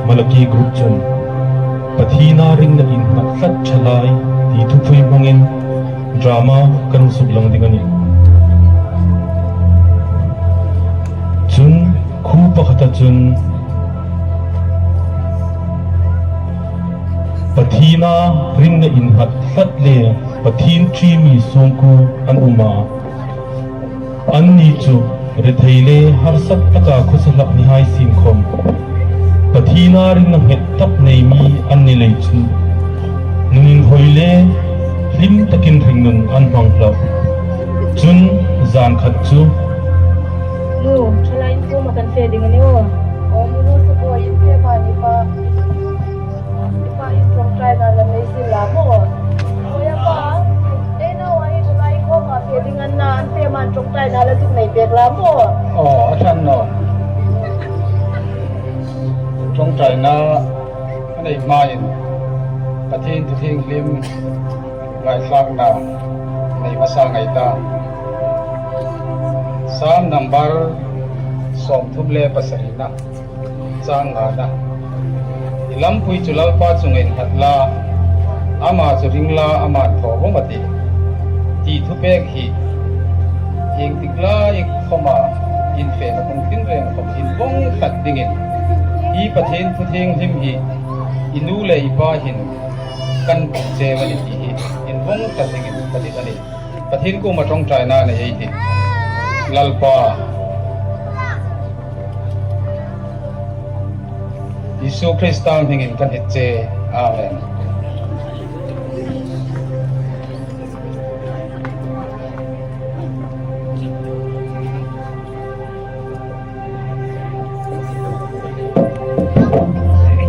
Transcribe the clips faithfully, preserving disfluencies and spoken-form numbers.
Malaki group chun Pathiena ringna innghat tlat ṭhalai ti thupui hmangin drama kan suklang ding a nih. Chun khuo pakhata chun Pathiena ringna innghat tlat le Pathien ṭi mi sungkuo an um a. Anni chu rethei le harsat taka khawsa hlak ni hai sien khom Pathiena ringna nghet tak nei mi an ni lei chun nun inhawi le hlim takin hringnun an hmang hlak. Chun zan khat chu, Nu, ṭhalai inkhawma kan fe ding a ni aw. Aw, nu, nu, sukbuoi in fe ma ni pa. Ni pa in ṭawngṭaina la nei sin la maw. Aw, ya pa, ei nau a hi ṭhalai inkhawma fe ding an na, an fe ma ṭawngṭaina la zuk nei pek la maw. Aw, a ṭha naw. Ṭawngṭaina a nei hmain Pathien thu thienghlim ngaithlakna nei hmasa ngai ta. Sam number sawmthum le pasarina, chang ngana. I lampui chu Lalpa chunga innghat la, ama chu ring la, aman thaw vawng a tih, ti thupek hi iengtik lai khoma in fena hmun tinreng khom in vawng tlat dingin hi Pathien thu thienghlim hi i nu le i pa hin kan cheu a nih ti hi in vawng tlat dingin ka dit a nih. Pathien kuoma ṭawngṭaina nei ei tih. Lalpa Isu Krista hmingin kan hni che. Amen.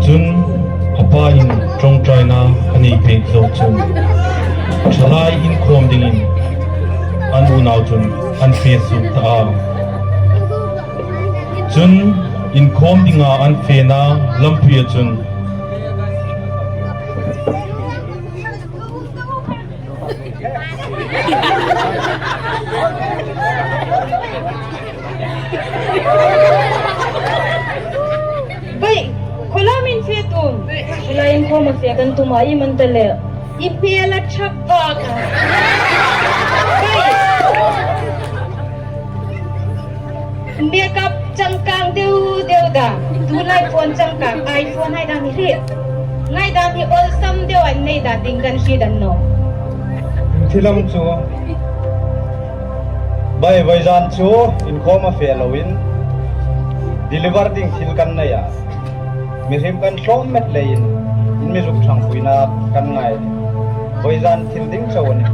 Chun a pain ṭawngṭaina a nei pek zo chun ṭhalai inkhawm dingin an unau chun an fe suk ta a. Chun inkhawm dinga an fena lampuia chun Bai, khawlam in fe tum. Khawlam inkhawma fe kan tum a, i man ta le. I fe la ṭhap bak a. Bai. Makeup changkang deu deu da. Tulai phone changkang, iPhone hai dam hi. Ngai dam hi awlsam deu an nei da ding kan hriet a ni naw. Thil lam chu. Bai, vawizan chu inkhawma fe loin deliver ding thil kan nei a. Mihriem kan tlawm met leiin in mi zuk ṭhangpuina kan ngai. Vawizan thil ding chau a nih.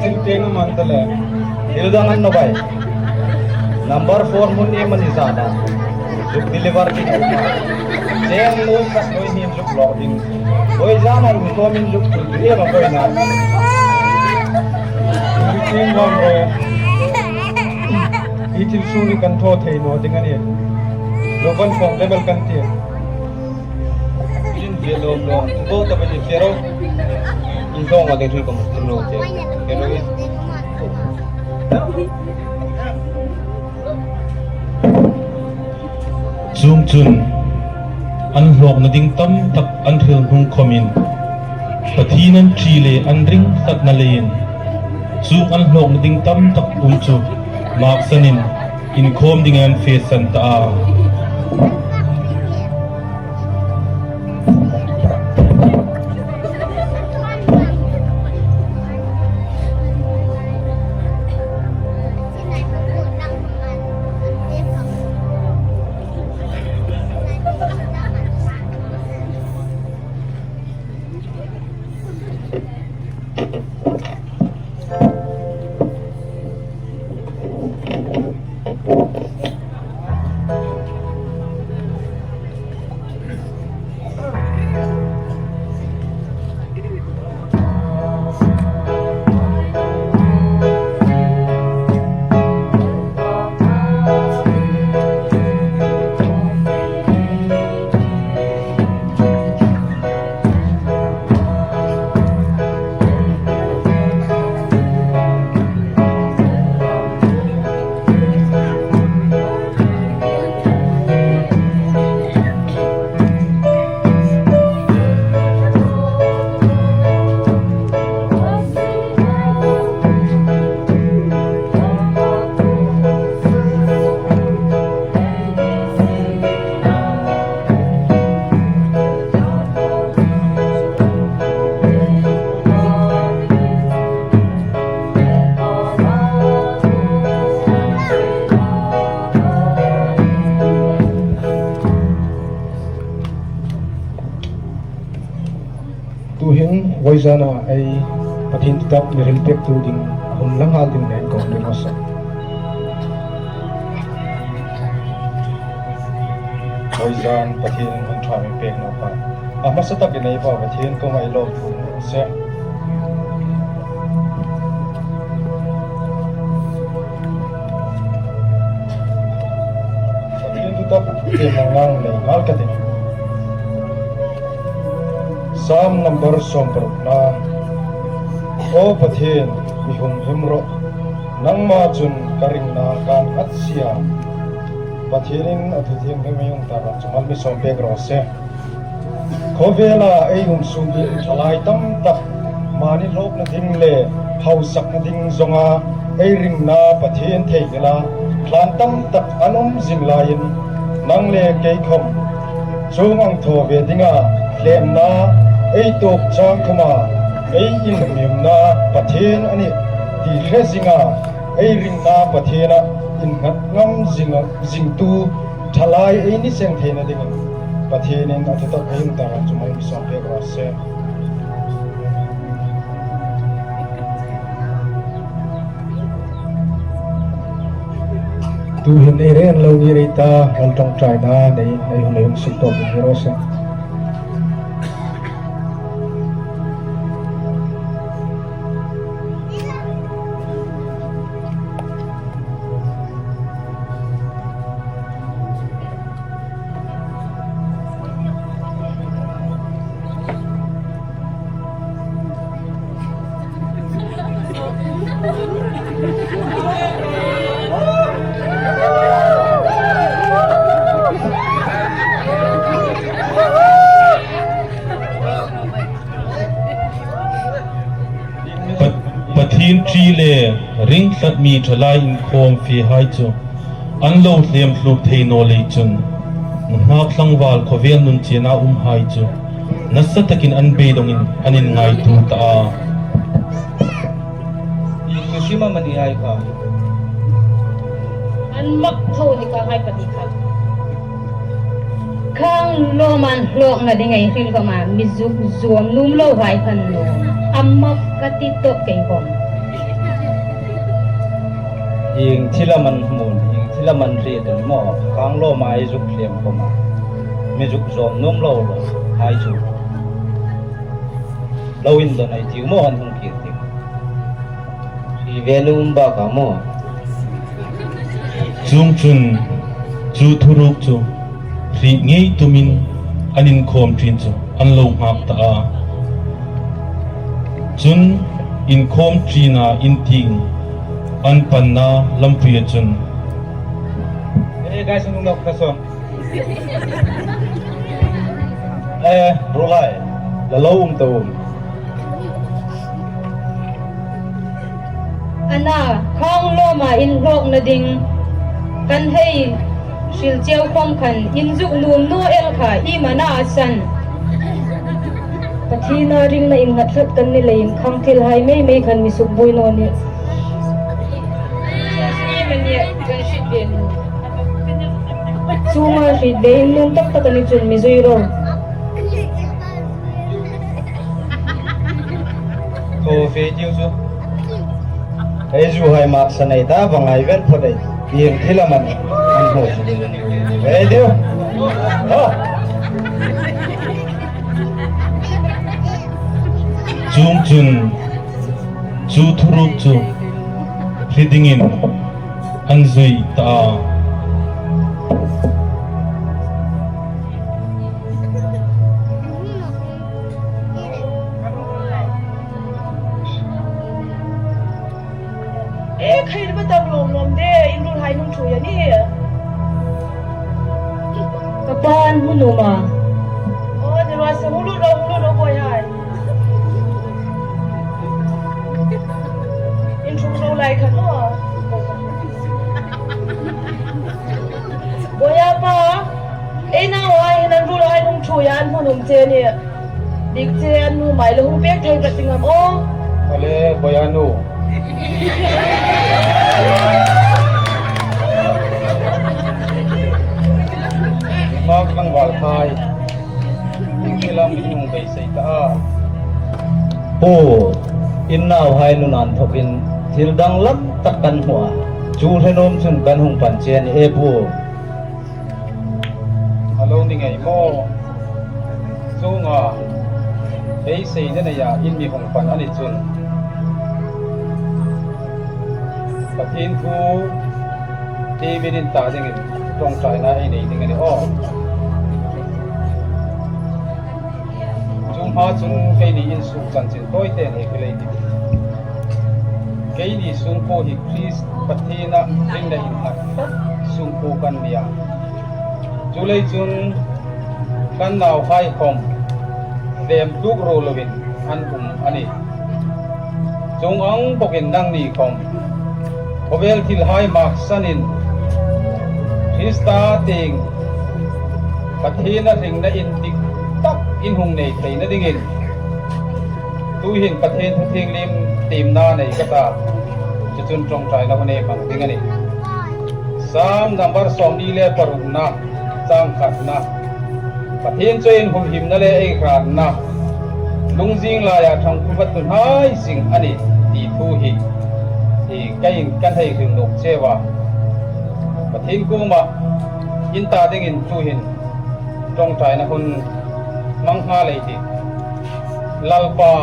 Thil tieng a man ta le. Thil dang a ni naw bai. Number four hmun iem a ni zana zuk deliver ding a um a. Cheng lo khat lo hin zuk lawk ding. Vawizan an khawmin zuk tul tu iem a kawina. Thil tieng lam ro. Hi thil suri kan thaw thei naw ding a nih. Lo kan khawm level kan ti. In ve lo lo. Bo ta ba ni fe ro. In tong a ding thil kan ti lo te. Ke lo in. Chuongchun an hlawkna ding tam tak an hril hnung khomin Pathien an ṭi le an ring hlatna leiin chuong an hlawkna ding tam tak um chu maksanin inkhawm dingin an fe san ta a. Voizana ei Pathien thutak mi hril pektu ding a hun la nghal ding nen kawng ding a sa. Voizan Pathien hun ṭha mi pek nawk a. A hmasa takin ei Pa Pathien kuoma ei lawmthu a se. Pathien thutak tiem ngang nei nghal ka tih. Sam number sawmparukna. Aw Pathien, mi humhim rawh, nangma chun ka ringna kân nghat si a. Pathienin a thu thienghlim ei hung tar rak chu mal mi sawm pek raw se. Khawvela ei um sung hi ṭhalai tam tak mani hlawkna ding le hausakna ding zawnga ei ringna Pathien theinghila thlân tam tak an um zing laiin, nang le kei khawm chuong ang thaw ve dinga hlemna ei tuok chang khawma ei inhmimna Pathien a nih ti hre zinga ei ringna Pathiena innghat ngam zing, zingtu ṭhalai ei ni seng theina dingin Pathienin a thutak ei hung tar rak chu mal mi sawm pek raw se. Tuhin ei reng lo ni rei ta, lal ṭawngṭaina nei, ei hun ei hung suk tawp ni raw se. Pa-, Pathien ṭi le ring tlat mi ṭhalai inkhawm fehai chu an lo hlem hluk thei naw lei chun, nunghak tlangval khawvel nun chena umhai chu nasa takin an beidongin an inngaituo ta a. Ieng hrim am a ni hai kha? An mak tho ni ka hai pahni kha. Khang lawma inhlawkna ding ei hril khawma mi zuk zuom nuom lo hai khan lo. A mak ka ti tawp kei khawm. Ieng thil am an hmu, ieng thil am an hriet a ni maw? Khang lawma ei zuk hlem khawma mi zuk zuom nuom lo lo hai chu. Lo indon ei tiu maw, an hung kir ding. Hri ve nuom bak a maw? Chuongchun chu thuruk chu hriet ngei tumin an inkhawm ṭin chu an lo nghak ta a. Chun inkhawm ṭina in tieng an panna lampuia chun. Eh, guys, nung nok ka song. Eh, ruolhai, la lo um ta um. Ana, khang lawma inhlawkna ding kan hei hril cheu khawm khan in zuk nuom naw el kha iem a na a san. Pathiena ringna innghat tlat kan ni leiin khang thilhai mei mei khan mi sukbuoi naw nih. Iem a nih kan hriet ve nuom. Chuonga hriet ve in nuom tak tak a ni chun mi zui ro. Thaw ve tiu chu. Ei zu hai maksa nei ta, va ngai vel phawt ei. Ieng thil am a ni an hmu chu. Ve tiu. Ha. Chuongchun chu thuruk chu hriet dingin an zui ta a. E khai ba tang lawm lawm de, in ruolhai an hung ṭhuoi a nih. Ka pa an hmu nuom a. Aw, ni ruol sa, hung lut ro, hung lut ro, buoi hai. In ṭhung ro lai khan aw. Buoi a pa, ei nauhai hin an ruolhai an hung ṭhuoi a, an hmu nuom che a nih. Dik che an nuom ei lo hung pek thei ka ti ngam aw. Ale, buoi a nu. Mak tlangval hai. Dik lam in hung beisei ta a. Pu, in nauhai nun an thawkin thil danglam tak kan hmu a, chu hre nuom chun kan hung pan che a nih e pu. A lo ni ngei maw? Chuonga, ei seina neia in mi hung pan a ni chun, Pathien thu timin in ta dingin ṭawngṭaina ei nei ding a nih aw. Chu hma chun keini in suk chanchin tawite nei ka lei ti. Keini sungkuo hi Krista Pathiena ringna innghat tak sungkuo kan ni a. Chuleiin chun kan nauhai khom hlem tluk ro lovin an um a nih. Chuong ang bawkin nangni khom khawvel thilhai maksanin Krista tieng Pathiena ringna indik tak in hung nei theina dingin tuhin Pathien thu thienghlim tiemna nei ka ta. Chu chun ṭawngṭaina hun ei hmang ding a nih. Sam number sawmhni le parukna, chang khatna. Pathien chu ei inhumhimna le ei hratna, lungzing laia ṭhangpui vat nuhai zing a nih ti thu hi, hi ka in kan hei hril nawk cheu a. Pathien kuoma in ta dingin tuhin ṭawngṭaina hun hmang nghal ei tih. Lalpa,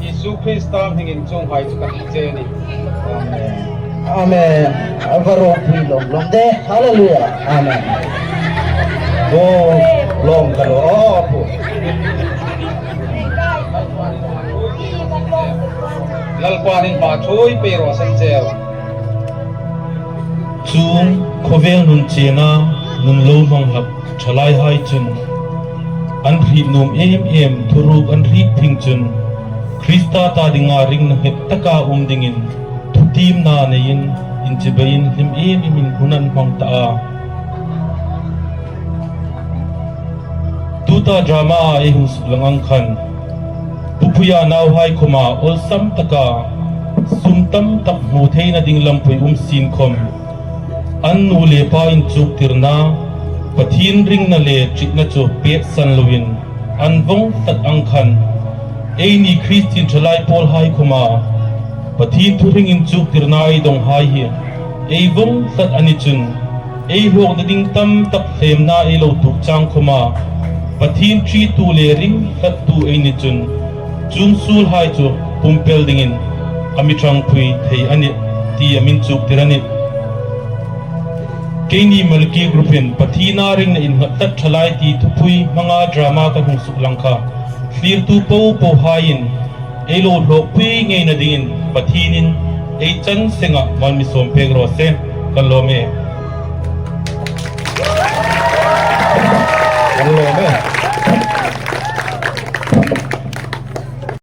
Isu Krista hmingin chuonghai chu ka hril che a nih. Amen. Amen. A va ropui lawm lawm de. Hallelujah. Amen. Aw, lawm ka lo, aw, pu. Lalpa'n in hma ṭhuoi pei raw se cheu. Chuong khawvel nun chena nun lo hmang hlak ṭhalaihai chun an hriet nuom em em thuruk an hriet phing chun Krista ta dinga ringna nghet taka um dingin thutiemna neiin inchibeiin hlim em emin hun an hmang ta a. Tuta drama-a ei hung suklang ang khan, Pu Phuia nauhai khoma awlsam taka sum tam tak hmu theina ding lampui um sien khom, an nu le pa inchuktirna, Pathien ringna le ṭitna chu pêksan loin an vawng tlat ang khan, eini Kristien ṭhalai pawlhai khoma Pathien thuhring inchuktirna ei dawnghai hi ei vawng tlat a ni chun, ei hlawkna ding tam tak hlemna ei lo tuok chang khoma Pathien ṭitu le ring tlattu ei ni chun, chuong suolhai chu pumpel dingin a mi ṭhangpui thei a nih ti a mi inchuktir a nih. Keini Malki Group-in Pathiena ringna innghat tlat ṭhalai ti thupui hmanga drama kan hung suklang kha, thlirtu popohaiin ei lo hlawkpui ngeina dingin Pathienin ei chan senga mal mi sawm pek raw se. Kan lawm e. Kan lawm e.